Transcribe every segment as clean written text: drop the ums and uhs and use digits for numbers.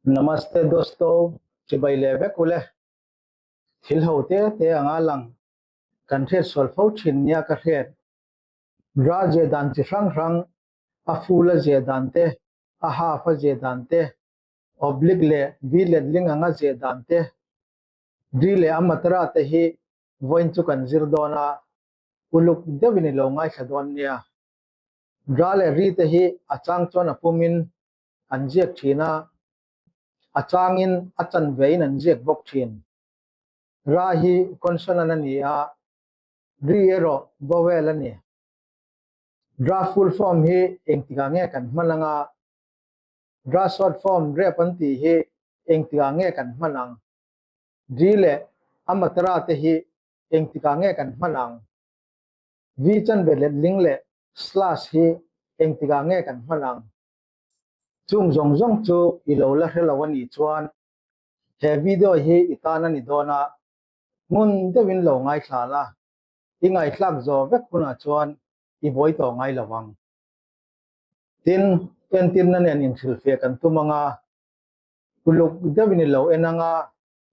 Namaste dosto, chibai leh vek ule. Thil ho te te anga lang kan hriat sual fo thin nia ka hriat. Ra zia dan chi hrang hrang, a full a zia dan te, a half a zia dan te, oblique leh V letling anga zia dan te, Ri leh a matra te hi vawiin chu kan zir dawn a, uluk deuhin i lo ngaithla dawn nia. Ra leh ri te hi a chang chuan a pumin an ziak thin a, a changin a chanvein an ziak bawk thin. Ra hi consonant a ni a, ri erawh vowel a ni. Ra full form hi engtikah nge kan hman anga, ra short form rep an tih hi engtikah nge kan hman ang? Ri leh a matra te hi engtikah nge kan hman ang? V chanve letling leh slash hi engtikah nge kan hman ang? Chung zawng zawng chu i lo la hre lo a nih chuan he video hi i tan a ni dawn a, hmun deuhin lo ngaithla la, i ngaihthlak zawh vek hunah chuan i buai tawh ngai lo ang. Tin, entirna nen inhrilhfiah kan tum ang a, uluk deuhin i lo en ang a,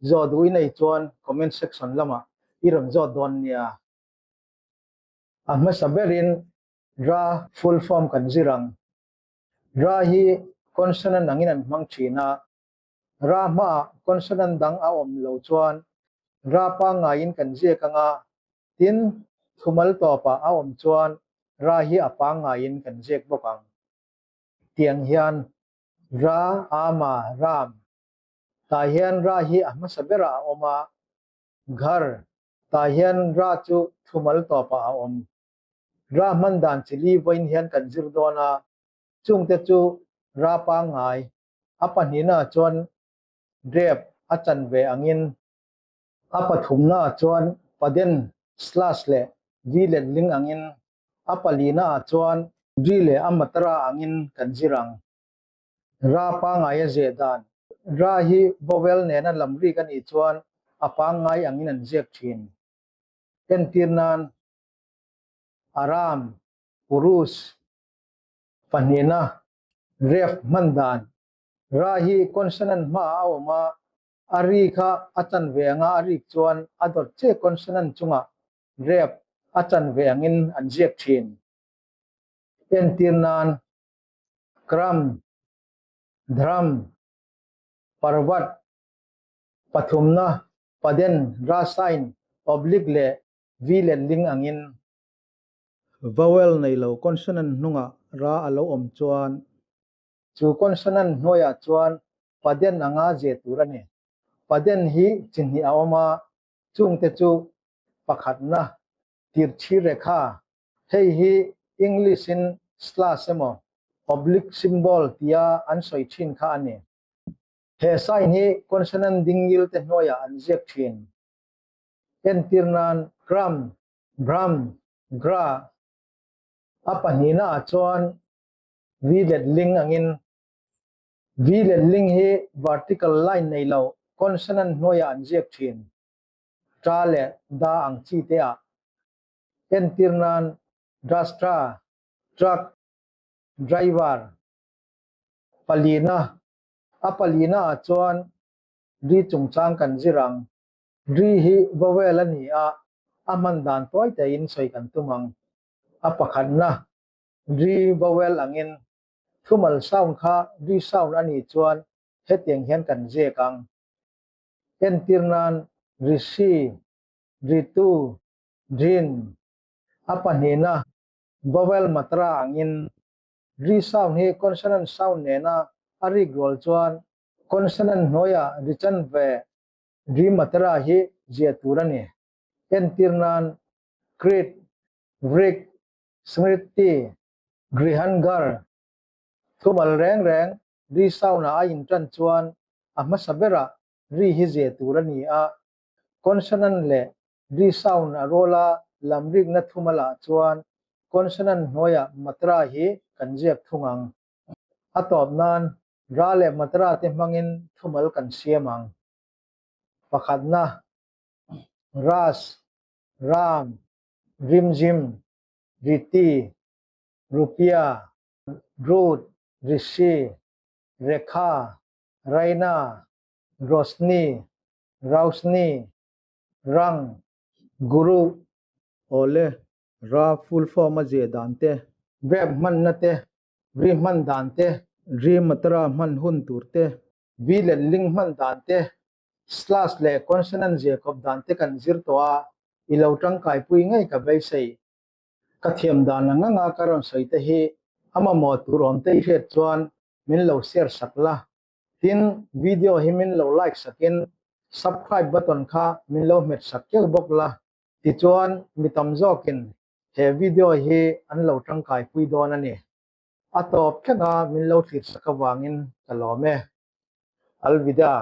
zawh duh i nei chuan comment section lamah i rawn zawt dawn nia. A hmasa berin Ra full form kan zir ang. Ra hi consonant angin an hmang thin a, Ra hmaah consonant dang a awm lo chuan Ra pangngaiin kan ziak ang a, tin thumal tawpah a awm chuan Ra hi a pangngaiin kan ziak bawk ang. Tiang hian Ra, Ama, Ram. Tah hian Ra hi a hmasa berah a awm a, Ghar, tah hian Ra chu thumal tawpah a awm. Ra hman dan chi li vawiin hian kan zir dawn a, chungte chu ra pangngai, a pahnihnaah chuan grep a chan ve angin, a pathumnaah chuan paden slash leh vi letling angin, a palinaah chuan ri leh a matara angin kan zir ang. Ra pangngai a zeh dan, Ra hi vowel nena lam rik a nih chuan a pangngai angin an ziak thin. Entir nan, Aram, Purus, pahnihna, Ref hman dan, Ra hi consonant hmaah a awm a, a ri kha a chanve anga a rik chuan a dawt che consonant chungah ref a chanve angin an ziak thin. Entir nan, Kram, Dhram, Parvat, pathumna, Paden, Ra sign, oblique leh Vi letling angin. Vowel nei lo consonant hnungah ra a lo awm chuan. Chu consonant hnuaiah chuan paden anga ze tur a ni. Paden hi chi hnih a awm a, chungte chu pakhatna, tirchhi rekha, hei hi English-in slash emaw oblique symbol tia an sawi thin kha a ni. He sign hi consonant dingngil te hnuaiah an ziak thin. Entir nan Kram, Brahm, Gra. A pahnihna ah chuan V letling angin V letling hi vertical line nei lo consonant hnuaiah an ziak thin. Ta leh Da ang chi te ah. Entir nan Drastra, Truck, Driver. Palina, A palina ah chuan ri chungchang kan zir ang. Ri hi vowel a ni a, a hman dan tawi tein sawi kan tum ang. A pakhatna, ri vowel angin thumal sound kha ri sound a nih chuan hetiang hian kan ziak ang. Entir nan, ri si, ri tu, rin. A pahnihna, vowel matra angin ri sound hi consonant sound nena a rik rual chuan consonant hnuaiah ri chanve Ri matra hi ziah tur a ni. Entir nan, Krit, Vrik, Smriti, Grihangar. Thumal reng reng ri sound-ah a intan chuan a hmasa berah ri hi ziah tur a ni a, consonant leh ri sound a ruala lam rikna thumalah chuan consonant hnuaiah matra hi kan ziak thung ang. A tawp nan Ra leh matra te hmangin thumal kan siam ang. Pakhatna, Ras, Ram, Rimzim, Riti, Rupia, Rut, Rishi, Rekha, Raina, Rosni, Rousni, Rang, Guru, Awle, Ra full form a zia dan te, verb hmanna te, ri hman dan te, ri matra hman hun tur te, vi let ling hman dan te, slash leh consonant zia kawp dan te kan zir tawh a, i lo tangkaipui ngei ka beisei. Ka thiam dan ang anga ka rawn sawi te hi a mamawh tur awm te i hriat chuan min lo share sak la. Tin, video hi min lo like sakin subscribe button kha min lo hmet sak keuh bawk la. Tichuan mi tam zawkin he video hi an lo tangkaipui dawn a ni. A tawp thleng a min lo thlir sak avangin ka lawm e. Alvida.